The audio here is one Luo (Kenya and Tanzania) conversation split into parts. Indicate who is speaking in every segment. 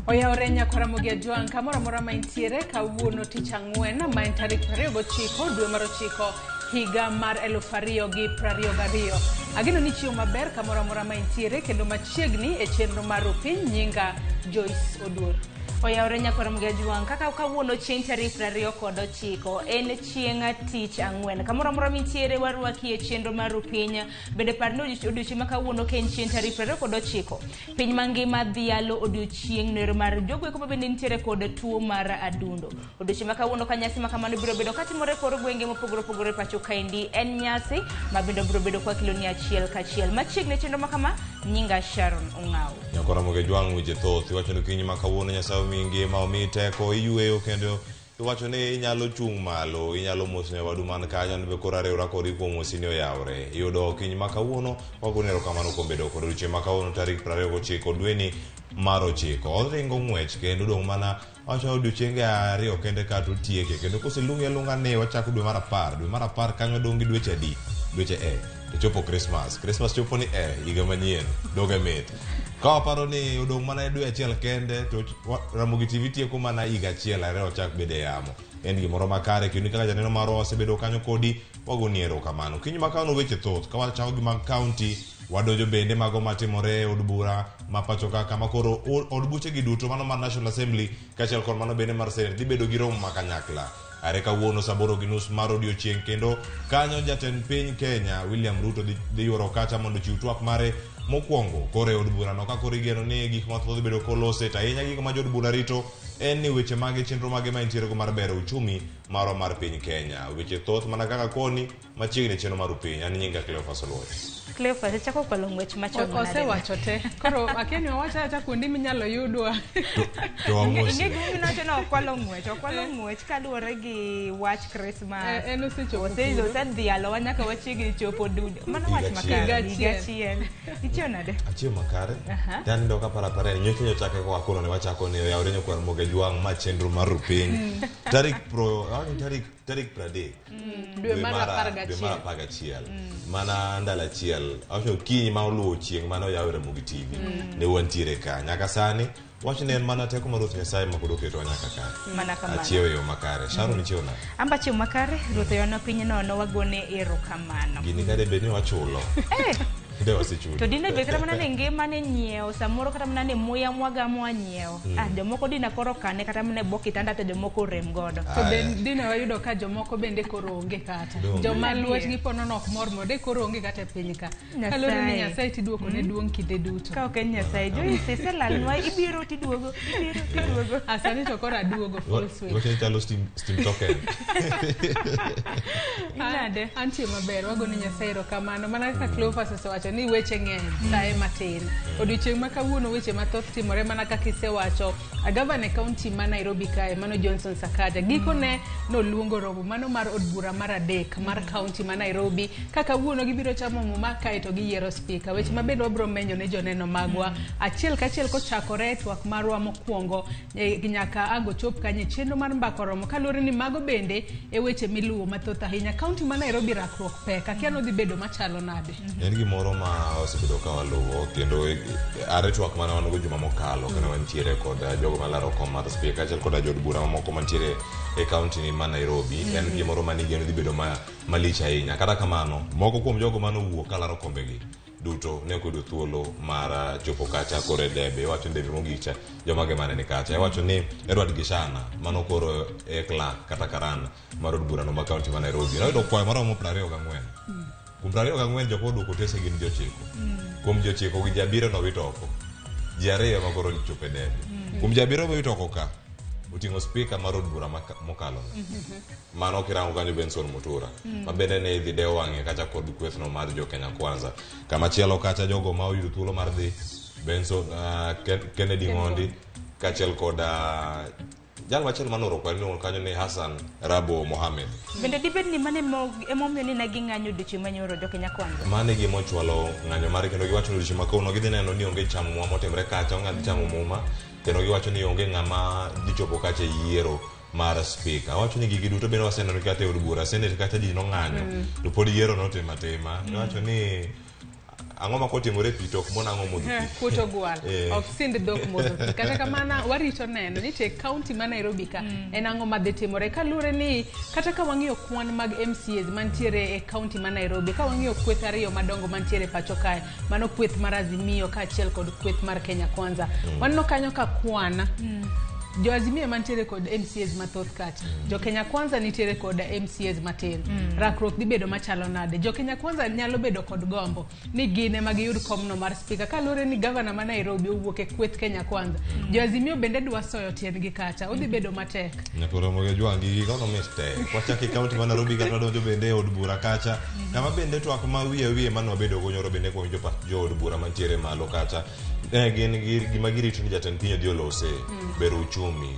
Speaker 1: Oyawore nyakwar Ramogi Ajwang' kamoro amora ma intiere kawuono tich ang'wen ma en tarik 29 dwe mar ochiko higa mar 2022. Ageno ni chiemo maber kamoro amora ma intiere kendo machiegni e chenro mar Rupiny nyinga Joyce Oduor.
Speaker 2: Oyawore nyakwar Ramogi Ajwang' kaka kawuono chieng' tarik 29 en chieng' tich ang'wen. Kamoro amora mintiere warwaki e chenro mar Rupiny. Bende par ni odiochieng' ma kawuono ka en chieng' tarik 29 piny mangima dhialo odiochieng' noero mar jogo eko ma bende nitiere kod tuo mar adundo. Odiochieng' ma kawuono ka nyasi ma kamano biro bedo katimore e kor gwenge mopogore opogore e pacho kaendi en nyasi ma bende biro bedo kwa kiloni achiel kachiel. Machiegni e chenro ma kama, nyinga Sharon Ong'aw.
Speaker 3: Nyakora Ramogi Ajwang' weche thoth iwacho ni okinyi ma kawuono Nyasaye omiyi ngima omiyi teko iyueyo kendo iwacho ni inyalo chung' malo inyalo mos nyawadu man kanyo an be koro ariwra kodi kuom mosi ni oyawre iyudo okinyi ma kawuono wagoni erokamano kuom bedo kod odiochieng' ma kawuono tarik 29 dweni mar ochiko oringo ng'wech kendo odong' mana wacho odiochienge ariyo kende ka to otieke kendo koselungi alunga ni wachako dwe mar apar dwe mar apar kanyo wadong' gi dweche adi dweche e to chopo Christmas Christmas chopo ni e higa manyien donge mit ka waparo ni odong' mana dwe achiel kende to Ramogi TV tieko mana higa achiel are ochak bedo e yamo en gimoro makare kendo kaka janeno marwa wasebedo kanyo kodi wagoni erokamano kiny ma kawuono weche thoth ka wachako gi mag kaunti wadonjo bende mago matimore e od bura ma pacho ka kama koro od buchegi duto mano mar National Assembly kaachiel kod mano bende mar Senate dhi bedo gi romo ma kanyakla are kawuono saa aboro gi nus mar odiochieng' kendo kanyo jatend piny Kenya William Ruto dhi, dhi yuoro kacha mondo ochiw twak mare mokwongo koro e od burano ka koro igeno ni gik mathoth dhi bedo kolose to ahinya gigo ma jood bura rito en ni weche mage chenro mage ma entiere go mar bero uchumi marwa mar piny Kenya weche thoth mana kaka koni machiegni chenro mar upiny an nyinga Cleophas Oluoch
Speaker 2: Cleophas ichako kwalo ng'wech machon manade.
Speaker 1: Osewacho te. Koro akia ni owacho awacha kuonde minyalo yudwa.
Speaker 3: to wamosi
Speaker 2: Ing'e gimomiyo nowacho ni okwalo ng'wech, okwalo ng'wech kaluwore gi wach Christmas.
Speaker 1: Eh, en osechopo
Speaker 2: Ose-
Speaker 1: kuro.
Speaker 2: Osedhialowa nyaka wachiegni chopo dude. Mano
Speaker 3: Higa
Speaker 2: wach makare.
Speaker 1: achiel.
Speaker 2: Higa achiel. Ichiew nade?
Speaker 3: Achiew makare.
Speaker 2: Aha.
Speaker 3: Tanindo ka para para nyocha nyocha kaka wakono ne wachako ne oyawre nyokwar Moge Jwang' ma chenro mar Rupiny. Tarik pro awani tarik tarik 30.
Speaker 1: Dwe mar apar
Speaker 3: dwe mar
Speaker 1: gachiel.
Speaker 3: 11. Mana ndalo achiel. Awacho okinyi ma oluwo chieng' mane oyaw Ramogi TV. Ne wantiere ka. Nyaka sani wach ne en mana teko mar Ruoth Nyasaye ma pod oketowa nyaka ka.
Speaker 2: Mana kamano.
Speaker 3: Achiew e yo makare. Sharon ichiew nade?
Speaker 2: Amba chiew makare, Ruoth oyono piny nono wagone erokamano.
Speaker 3: Gini kade bed ni wachulo.
Speaker 2: Eh,
Speaker 3: De wasechulo.
Speaker 2: to dine bed kata mana ni ngima ne nyiewo samoro kata mana ni muya mwagamo wanyiewo ah, jomoko dina koro kane kata mana e bwo kitanda to jomoko orem godo
Speaker 1: To
Speaker 3: Aya.
Speaker 1: be dine wayudo ka jomoko bende koro onge kata.
Speaker 3: Donge.
Speaker 1: Joma lwetgi po nono ok mor mondo koro onge kata e piny ka. Kaluwore ni
Speaker 2: Nyasaye.
Speaker 1: Nyasaye tiduoko ne duong' kinde duto.
Speaker 2: Ka ok en Nyasaye, Joyce iselalnwa, ibiro tiduogo, ibiro tiduogo.
Speaker 1: Ah, sani to koro aduogo full swing.
Speaker 3: Iwacho ni chalo steam, steam token.
Speaker 2: Inade?
Speaker 1: Antie maber, wago ne Nyasaye erokamano. Mana kaka Cleophas osewacho ni weche ng'eny, saye matin. Odiochieng' ma kawuono weche mathoth timore mana kaka isewacho. Gavana e kaunti ma Nairobi kae, mano Johnson Sakaja, gikone noluongo romo mano mar od bura mar adek mar kaunti ma Nairobi. Ka kawuono gibiro chamo muma kae to giyiero spika. Weche ma bende wabiro menyo ne joneno magwa achiel kachiel kochakore e twak marwa mokwongo e, nyaka ang' ochop kanyo e chenro mar mbaka oromo kaluwore ni mago bende e weche miluwo mathoth ahinya. Kaunti ma Nairobi rakruok pek, akia nodhi bedo machalo nade.
Speaker 3: En gimoro ma osebedo ka waluwo kendo are twak mane wan go juma mokalo kane wantiere kod jogo malaro kom mar spika kaachiel koda jood bura mamoko mantiere e kaunti ni ma Nairobi. En gimoro ma nigeno dhi bedo ma malich ahinya. Kata kamano, moko kuom jogo mane owuok kalaro kombegi duto ne ok oyudo thuolo mar chopo kacha koro e debe. Iwacho ni debe mogik cha jomage mane ni kacha. Iwacho ni Edward Gishana mano koro e clerk kata karan mar od burano ma kaunti ma Nairobi noyudo kwayo maromo 24. Kuom 24 jok moduoko otese gin ji ochiko. Kuom ji ochiko gi ji abiriyo nowit oko. Ji ariyo ema koro chopo e debe. Kuom ji abiriyo mowit oko ka, oting'o spika mar od bura mokalo no. Mano kirango kanyo Benson Mutura. Ma bende ne idhi dew wang'e kacha kod kwethno mar jo Kenya Kwanza. Kama chielo kacha jogo ma oyudo thuolo mar dhi Benson Kennedy Ng'ondi kaachiel kod Jal machielo manoro kwayo iluongo kanyo ni Hassan Rabo Mohamed.
Speaker 2: Bende dibed ni mano emomiyo ni ne ging'anyo odiochieng' manyoro jo Kenya Kwanza?
Speaker 3: Mano e gima ochwalo ng'anyo mare kendo giwacho ni odiochieng' ma kawuono gidhi neno ni onge chamo muma motimre kacha, onge chamo muma kendo giwacho ni onge ng'ama dhi chopo kacha e yiero mar spika. Awacho ni gigi duto bende waseneno kata e od bura, senate kacha ji nong'anyo to pod yiero notim atima. Giwacho ni ang'o ma kotimore pi to ok mon ang'o modho pi.
Speaker 1: Kuot ogwal
Speaker 3: Eh.
Speaker 1: Ok sind dhok modho pi. Kata kamano warito neno ni te kaunti ma Nairobi ka en ang'o madhi timore kaluwore ni kata ka wang'iyo kwan mag MCAs mantiere e kaunti ma Nairobi, ka wang'iyo kweth ariyo madongo mantiere pacho kae, mano kweth mar Azimio kaachiel kod kweth mar Kenya Kwanza, waneno kanyo ka kwan jo Azimio mantiere kod MCAs mathoth kacha, jo Kenya Kwanza nitiere kod MCAs matin. Rakruok dhi bedo machalo nade? Jo Kenya Kwanza nyalo bedo kod gombo ni gin ema giyud komno mar spika kaluwore ni gavana ma Nairobi owuok e kweth Kenya Kwanza. Jo Azimio bende dwa soyo tiendgi kacha, odhi bedo matek.
Speaker 3: Nyakoromo gi Jwang' gigi kono mit tek. Wachako e kaunti ma Nairobi kata wadonjo bende e od bura kacha. Kama bende twak ma wiye wiye mane wabedo go nyoro bende kuom jood bura mantiere malo kacha. Ne gin gima girito ni jatend piny odhi olose, bero uchumi,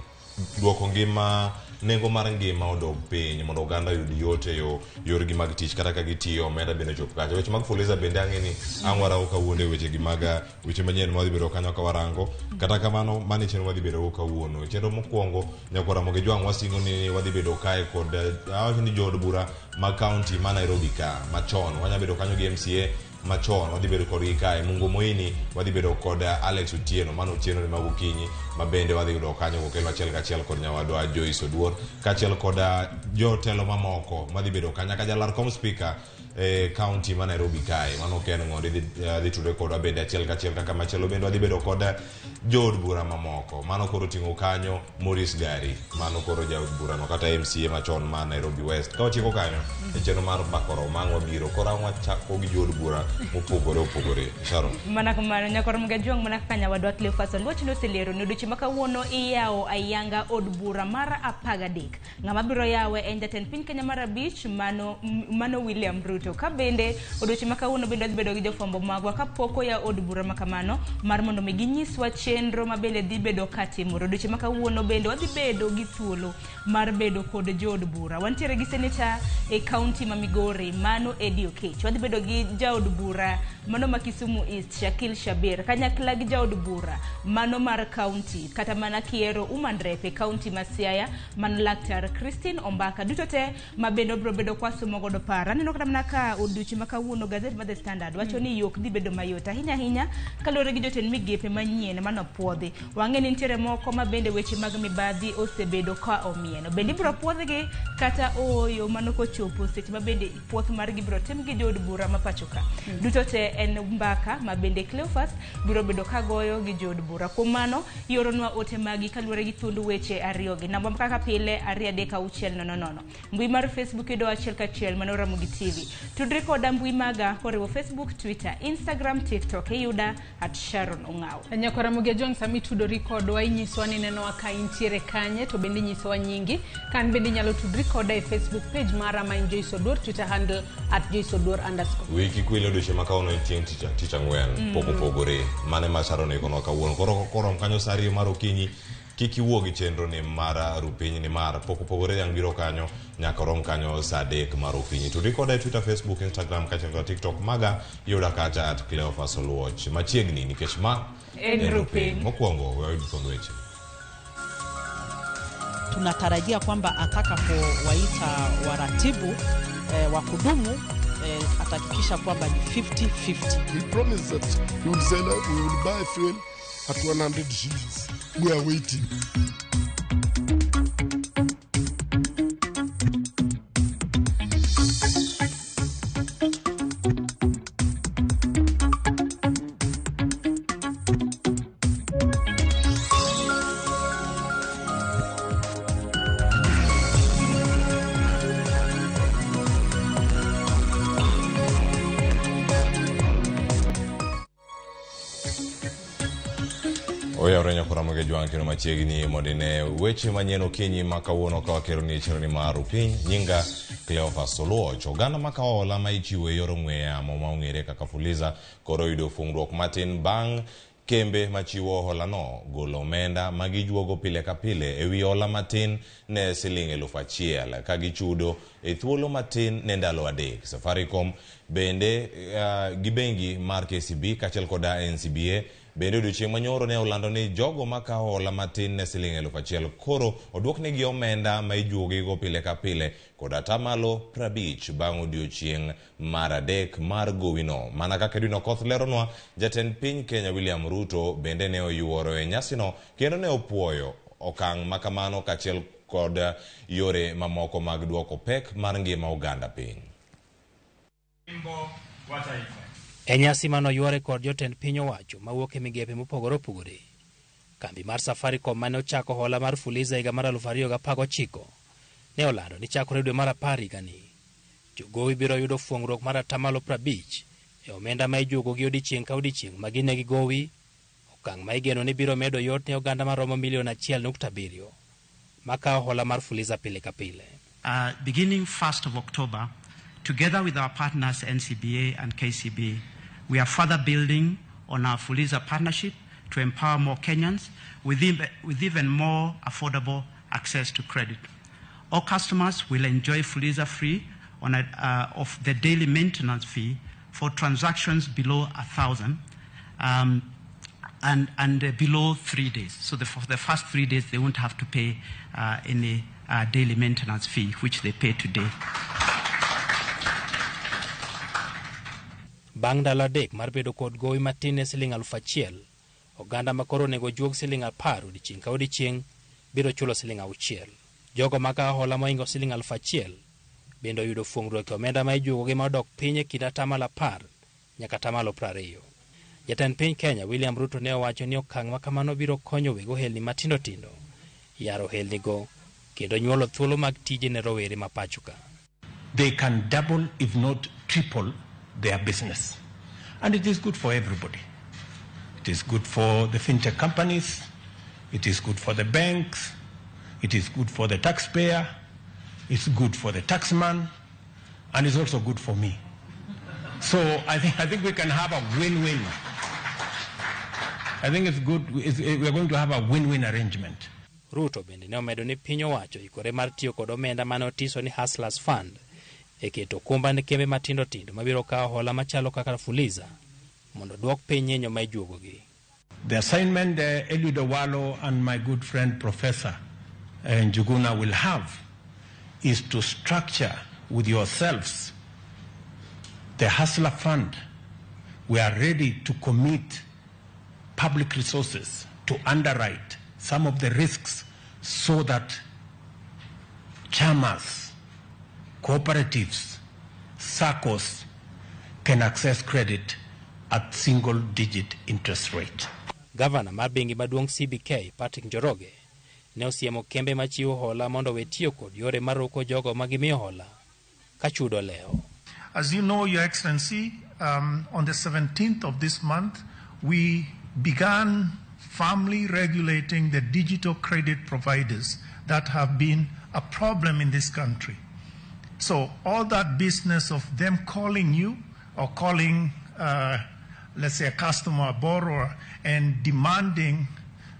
Speaker 3: duoko ngima nengo mar ngima odog piny mondo oganda oyud yot e yo yorgi mag tich kata ka gitiyo omenda bende ochop kacha. Weche mag Fuliza bende ang'e ni ang' warango kawuono e weche gi mag weche manyien ma wadhi bedo kanyo ka warango. Kata kamano mano e chenro wadhi bedo go kawuono. Chenro mokwongo nyakwa Ramogi Jwang' wasingo ni wadhi bedo kae kod awacho ni jood bura mag kaunti ma Nairobi ka machon. Wanya bedo kanyo gi MCA machon, wadhi bedo kodgi kae. Mungo Moini wadhi bedo kod Alex Otieno, mano Otieno ni magokinyi ma bende wadhi yudo kanyo kokelo achiel kachiel kod nyawadwa Joyce Oduor kaachiel kod jotelo mamoko madhi bedo kanyo nyaka jalar kom speaker e kaunti ma Nairobi kae. Mano Ken Ng'ondi dhi tudre kodwa bende achiel kachiel kaka machielo bende wadhi bedo kod jood bura mamoko. Mano koro ting'o kanyo Maurice Gari, mano koro jaod burano kata MCA machon ma Nairobi West. Ka watieko kanyo e chenro mar Mbakoro mang' wabiro koro ang' wachako gi jood bura mopogore opogore. Sharon.
Speaker 2: Mana kamano nyakor Mgajuang' mana kaka nyawadwa Cleophas Oluoch noselero ni odiochieng' ma kawuono iyawo ayanga od bura mar 13. Ng'ama biro yawe en jatend piny Kenya mar 5 mano William Ruto. Ka bende odiochieng' ma kawuono bende wadhi bedo gi jofwambo magwa kapok oyaw od bura ma kamano mar mondo mi ginyiswa chenro ma bende dhi bedo katimore. Odiochieng' ma kawuono bende wadhi bedo gi thuolo mar bedo kod jood bura. Wantiere gi seneta e kaunti ma Migori mano Eddie Oketch. Wadhi bedo gi jaod bura mano ma Kisumu East Shakil Shabir kanyakla gi jaod bura mano mar kaunti kata mana Kiero Woman Rep e kaunti ma Siaya mano Laktar Christine Ombaka. Duto te ma bende obiro bedo kwa somo godo paro. Aneno kata mana ka odiochieng' ma kawuono gazet mar The Standard wacho ni yok dhi bedo mayot ahinya ahinya kaluwore gi jotend migepe manyien manopuodhi. Wang'e ni nitiere moko ma bende weche mag mibadhi osebedo ka omieno. Bende ibiro puodhgi kata ooyo mano kochopo seche ma bende puoth margi biro tim gi jood bura ma pacho ka. Duto te en mbaka ma bende Cleophas biro bedo ka goyo gi jood bura. Kuom mano, ioronwa ote magi kaluwore gi thuond weche ariyogi. Namba kaka pile 2 3 6 0 0. Mbui mar Facebook yudo achiel kachiel mano Ramogi TV. Tudri koda mbui maga koriwo Facebook, Twitter, Instagram, TikTok iyuda at Sharon Ong'awo.
Speaker 1: Nyakwa Ramogi Ajwang' sama itudori kodwa inyiswa ni nenowa ka intiere kanye to bende inyisowa nyingi. Ka an bende inyalo tudri koda e Facebook page mara ma en Joyce Oduor, Twitter handle @JoyceOduor_.
Speaker 3: Wiki kwil odiochieng' ma kawuono en chieng' tich ang'wen pok opogore. Mano ema Sharon oikonwa kawuono. Koro korom kanyo sa 2 mar okinyi kik iwuo gi chenro ni mar rupiny ni mar pok opogore ang' biro kanyo nyaka rom kanyo sa 3 mar okinyi. Tudri koda e Twitter, Facebook, Instagram kaachiel kod TikTok maga yuda kacha at Cleophas Oluoch. Machiegni nikech ma
Speaker 1: En rupiny.
Speaker 3: Mokwongo we wayud thuond weche.
Speaker 4: Tunatarajia kwamba atakapowaita waratibu wa kudumu atahakikisha kwamba ni 50-50.
Speaker 5: He promised that he would sell, we will buy fuel at 100 shillings. We are waiting.
Speaker 3: Oyawre nyakora Ramogi Ajwang' kendo machiegni mondo ine weche manyien okinyi ma kawuono ka wakero ni chenro ni mar Rupiny. Nyinga Cleophas Oluoch. Oganda makawo hola ma ichiwo e yor ong'we yamo ma ong'ere kaka Fuliza koro oyudo fungruok matin bang' Kembe machiwo holano golo omenda ma gijuogo pile ka pile ewi hola matin ne siling 1000 ka gichudo e thuolo matin ne ndalo 3. Safaricom bende gi bengi mar KCB kaachiel koda NCBA bende odiochieng' manyoro ne olando ni jogo makawo hola matin ne siling 1000 koro oduoknegi omenda ma ijuogigo pile ka pile kod atamalo 50 bang' odiochieng' mar 3 mar gowino. Mana kaka Edwin Okoth leronwa, jatend piny Kenya William Ruto bende ne oyuoro e nyasino kendo ne opuoyo okang' makamano kaachiel kod yore mamoko mag duoko pek mar ngima oganda piny.
Speaker 6: E nyasi manoyuore kod jotend piny owacho mawuok e migepe mopogore opogore, kambi mar Safaricom mane ochako hola mar Fuliza higa mar 2019 ne olando ni chakore dwe mar 10 higani, jogowi biro yudo fuong'ruok mar atamalo 50 e omenda ma ijuogo gi odiechieng' ka odiechieng' ma gine gi gowi, okang' ma igeno ni biro medo yot ne oganda maromo milion 1.7 makawo hola mar Fuliza pile ka pile.
Speaker 7: Beginning 1st of October, together with our partners NCBA and KCB, we are further building on our Fuliza partnership to empower more Kenyans with even more affordable access to credit. All customers will enjoy Fuliza free on of the daily maintenance fee for transactions below 1,000 and below 3 days. So for the first 3 days, they won't have to pay any daily maintenance fee, which they pay today.
Speaker 6: Bang' ndalo 3 mar bedo kod gowi matin ne siling 1000, oganda ma koro onego juog siling 10 odiechieng' ka odiechieng' biro chulo siling 6. Jogo makawo hola mohingo siling 1000 bende oyudo fuong'ruok e omenda ma ijuogogi ma odok piny e kind atamalo 10 nyaka atamalo 20. Jatend piny Kenya William Ruto ne owacho ni okang' ma kamano biro konyo weg ohelni matindo tindo yaro ohelnigo kendo nyuolo thuolo mag tije ne rowere ma pacho ka.
Speaker 8: They can double if not triple their business. And it is good for everybody. It is good for the fintech companies, it is good for the banks, it is good for the taxpayer, it's good for the taxman, and it's also good for me. So I think we can have a win-win. I think it's good, we are going to have a win-win arrangement.
Speaker 6: Ruto bende ne omedo ni piny owacho ikore mar tiyo kod omenda mane otiso ni Hustlers Fund e keto okumba ne kembe matindo tindo mabiro kawo hola machalo kaka Fuliza mondo duok piny nyinyo ma ijuogogi.
Speaker 8: The assignment Eliud Owalo and my good friend Professor Njuguna will have is to structure with yourselves the Hustler Fund. We are ready to commit public resources to underwrite some of the risks so that chamas, cooperatives, SACCOs can access credit at single-digit interest rate.
Speaker 6: Governor mar bengi maduong' CBK Patrick Njoroge ne osiemo kembe machiwo hola mondo we tiyo kod yore maroko jogo ma gimiyo hola ka chudo lewo.
Speaker 9: As you know, Your Excellency, on the 17th of this month, we began firmly regulating the digital credit providers that have been a problem in this country. So all that business of them calling you or calling, let's say, a customer, a borrower, and demanding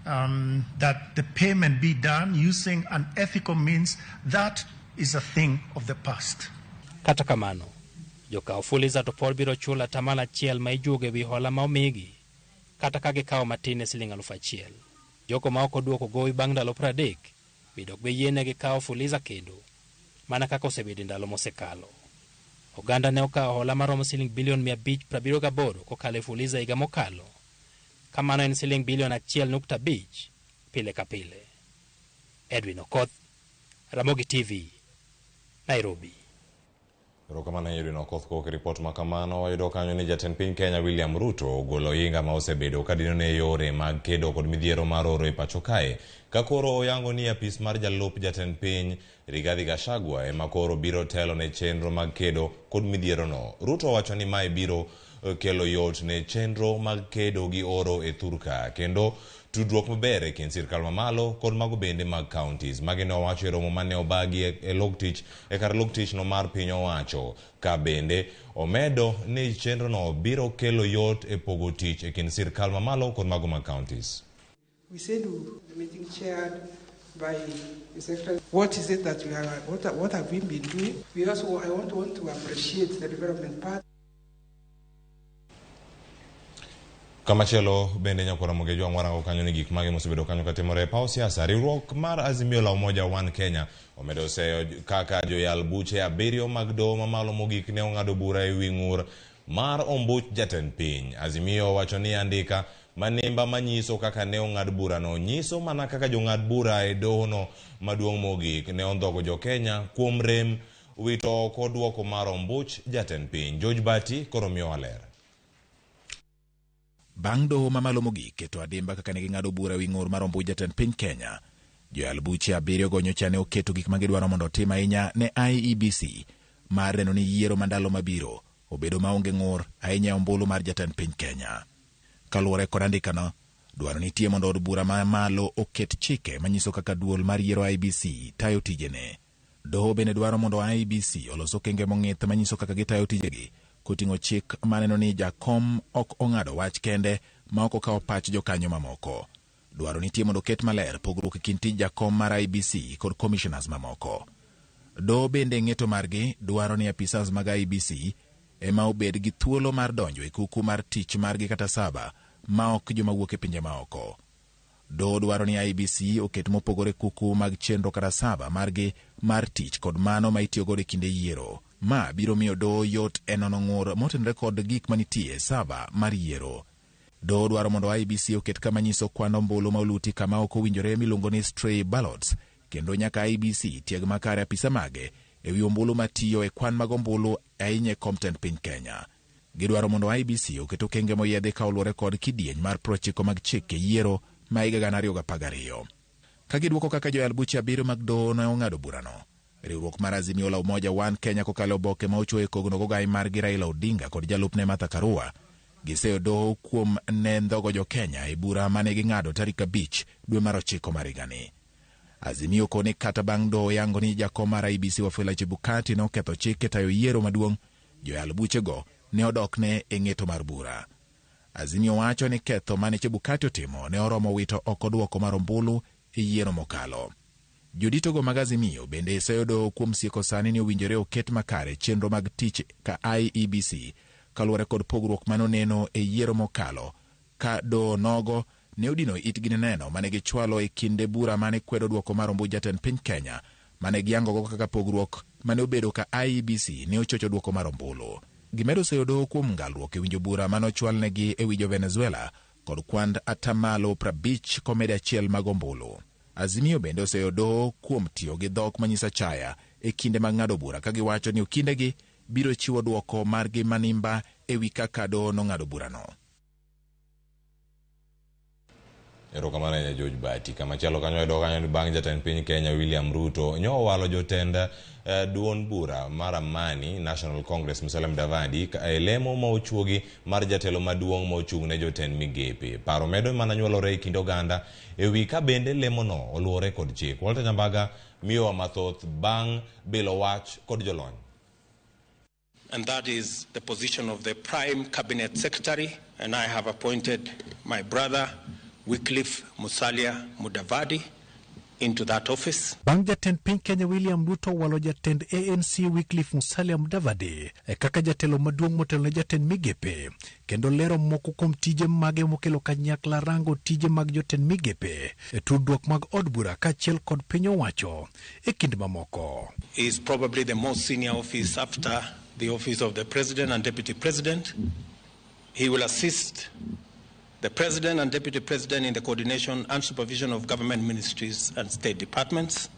Speaker 9: that the payment be done using unethical means, that is a thing of the past.
Speaker 6: Kata kamano, jokawo Fuliza to pod biro chulo atamalo 1 ma ijuogo ewi hola ma omigi kata ka gikawo matin ne siling 1000. Jogo ma ok oduoko gowi bang' ndalo 30 bende ok bi yienegi kawo Fuliza kendo, mana kaka osebedo e ndalo mosekalo. Oganda ne okawo hola maromo siling bilion 578 kokalo e Fuliza higa mokalo, kamano en siling bilion 1.5 pile ka pile. Edwin Okoth, Ramogi TV, Nairobi.
Speaker 3: Erokamano Edwin Okoth kowuok e ripot ma kamano. Wayudo kanyo ni jatend piny Kenya William Ruto ogolo ohinga ma osebedo kadino ne yore mag kedo kod midhiero mar oro e pacho kae, ka koro oyango ni apis mar jalup jatend piny Rigathi Gachagua ema koro biro telo ne chenro mag kedo kod midhierono. Ruto owacho ni mae biro kelo yot ne chenro mag kedo gi oro e thurka kendo Tudruok maber e kind sirkal mamalo kod mago bende mag counties. Magi ne owacho e romo mane obagi e log tich e kar log tich no mar piny owacho. Ka bende omedo ni chenro no biro kelo yot e pogo tich e kind sirkal mamalo kod mago mag counties.
Speaker 10: We said the meeting chaired by the secretary. What is it that we are, what have we been doing? We also, I want to appreciate the development part.
Speaker 3: Kamachielo bende nyakwara Mogejo warango kanyo ni gik mage mosebedo kanyo katimore e paw siasa. Riwruok mar Azimio la Umoja One Kenya omedo seyo kaka joyal buche 7 mag doho mamalo mogik ne ong'ado bura e wi ng'ur mar ombuch jatend piny. Azimio wacho ni andika manimba manyiso kaka ne ong'ad burano nyiso mana kaka jong'ad bura e dohono maduong' mogik ne ondhogo jo Kenya kuom rem wito oko duoko mar ombuch jatend piny. George Bati koro miyowa ler.
Speaker 11: Bang' doho mamalo mogik keto adimba kaka ne ging'ado bura e wi ng'ur mar ombuch jatend piny Kenya, joyal buche 7 go nyocha ne oketo gik ma gidwaro mondo otim ahinya ne IEBC mar neno ni yiero ma ndalo mabiro obedo maonge ng'ur ahinya e ombulu mar jatend piny Kenya. Kaluwore kod andikano, dwaro nitie mondo od bura mamalo oket chike manyiso kaka duol mar yiero IEBC tayo tijene. Doho bende dwaro mondo IEBC olos okenge mong'ith manyiso kaka gitayo tijegi, koting'o chik maneno ni jakom ok ong'ado wach kende ma ok okawo pach jokanyo mamoko. Dwaro nitie mondo oket maler pogruok e kind tij jakom mar IEBC kod commissioners mamoko. Doho bende ng'eto margi dwaro ni apisas mag IEBC ema obed gi thuolo mar donjo e kuku mar tich margi kata saba ma ok joma wuok e pinje maoko. Doho dwaro ni IEBC oket mopogore kuku mag chenro kata saba margi mar tich kod mano ma itiyogodo e kinde yiero. Ma biro miyo doho yot e nono ng'ur motenore kod gik manitie saba mar yiero. Doho dwaro mondo IEBC oket kama nyiso kwan ombulu ma oluti kama ok owinjore miluongo ni stray ballots, kendo nyaka IEBC tieg makare apisa mage e wi ombulu matiyo e kwan mag ombulu ahinya e kom tend piny Kenya. Gidwaro mondo IEBC oket okenge moyiedhi ka oluwore kod kidieny mar 90 mag chike yiero ma higa 2012. Ka gidwoko kaka joyal buche 7 mag doho ne ong'ado burano, riwruok mar Azimio la Umoja One Kenya kokalo oboke ma ochoyo e kogno gogai margi Raila Odinga kod jalupne Martha Karua giseyo doho kuom ne ndhogo jo Kenya e bura mane ging'ado tarik 5 dwe mar 9 mar higani. Azimio koni kata bang' doho yango ni jakom mar IEBC Wafula Chebukati noketho chik e tayo yiero maduong', joyal buchego ne odokne e ng'eto mar bura. Azimio wacho ni ketho mane Chebukati otimo ne oromo wito oko duoko mar ombulu e yiero mokalo. Joditogo mag Azimio bende seyo doho kuom sieko sani ni owinjore oket makare chenro mag tich ka IEBC kaluwore kod pogruok manoneno e yiero mokalo ka doho nogo ne odino itgi ne neno mane gichwalo e kinde bura mane kwedo duoko mar ombuch jatend piny Kenya mane giyangogo kaka pogruok mane obedo ka IEBC ne ochocho duoko mar ombulu. Gimedo seyo doho kuom ngalruok e winjo bura mane ochwalnegi e wi jo Venezuela kod kwand atamalo 50.1 mag ombulu. Azimio bende oseyo doho kuom tiyo gi dhok manyiso achaya e kinde mag ng'ado bura ka giwacho ni okindegi biro chiwo duoko margi manimba e wi kaka doho nong'ado burano.
Speaker 3: Erokamano ahinya George Bati. Kamachielo kanyo yudo kanyo ni bang' jatend piny Kenya William Ruto nyo owalo jotend duond bura mar Amani National Congress Musalia Mudavadi e lemo ma ochuogi mar jatelo maduong' ma ochung' ne jotend migepe. Paro medo mana nyuolore e kind oganda e wi ka bende lemono oluwore kod chik. Walter Nyambaga miyowa mathoth bang' bilo wach kod jolony.
Speaker 8: And that is the position of the Prime Cabinet Secretary, and I have appointed my brother Wycliffe Musalia Mudavadi into that office.
Speaker 12: Bang' jatend piny Kenya William Ruto walo jatend ANC Wycliffe Musalia Mudavadi e kaka jatelo maduong' motelo ne jatend migepe kendo lero moko kuom tije mage mokelo kanyakla rango tije mag jotend migepe e tudruok mag od bura kaachiel kod piny owacho e kind mamoko.
Speaker 8: Is probably the most senior office after the office of the President and Deputy President. He will assist the President and Deputy President in the coordination and supervision of government ministries and state departments,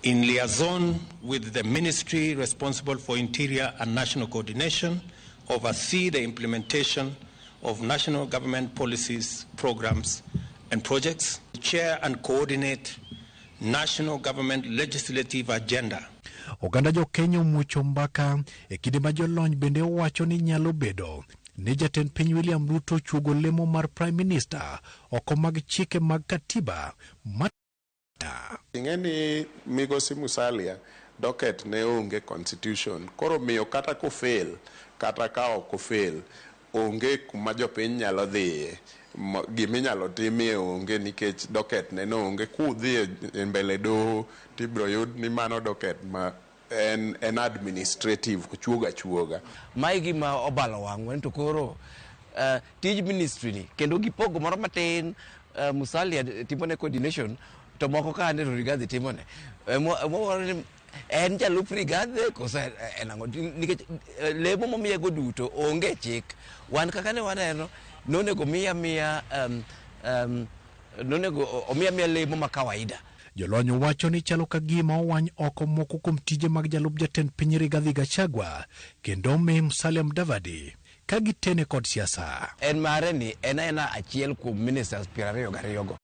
Speaker 8: in liaison with the ministry responsible for interior and national coordination, oversee the implementation of national government policies, programs, and projects, chair and coordinate national government legislative agenda.
Speaker 12: Oganda jo Kenya omuocho mbaka e kinde ma jolony bende owacho ni nyalo bedo ni jatend piny William Ruto chuogo lemo mar Prime Minister oko mag chike mag katiba ma
Speaker 13: Ing'e ni migosi Musalia docket ne onge constitution koro miyo kata kofail kata ka ok ofail onge kuma jopiny nyalo dhiye giminyalo timie onge nikech docket ne no onge kudhi e mbele doho tibiro yud ni mano docket ma en, en administrative ochuoga chuoga.
Speaker 14: Mae gima obalo wang'wa ni to koro tij ministry ni kendo gipogo moro matin Musalia timone coordination to moko ka ane to Rigathi timone. Mwa en jalup Rigathi koso en ang'o nikech lemo momiyego duto onge chik. Wan kaka ne waneno nonego miya miya nonego omiya miya lemo ma kawaida.
Speaker 12: Jolony wacho ni chalo ka gima owany oko moko kuom tije mag jalup jatend piny Rigathi Gachagua kendo omi Musalia Mudavadi ka gitene kod siasa.
Speaker 14: En mare ni en aena achiel kuom ministers 22 go.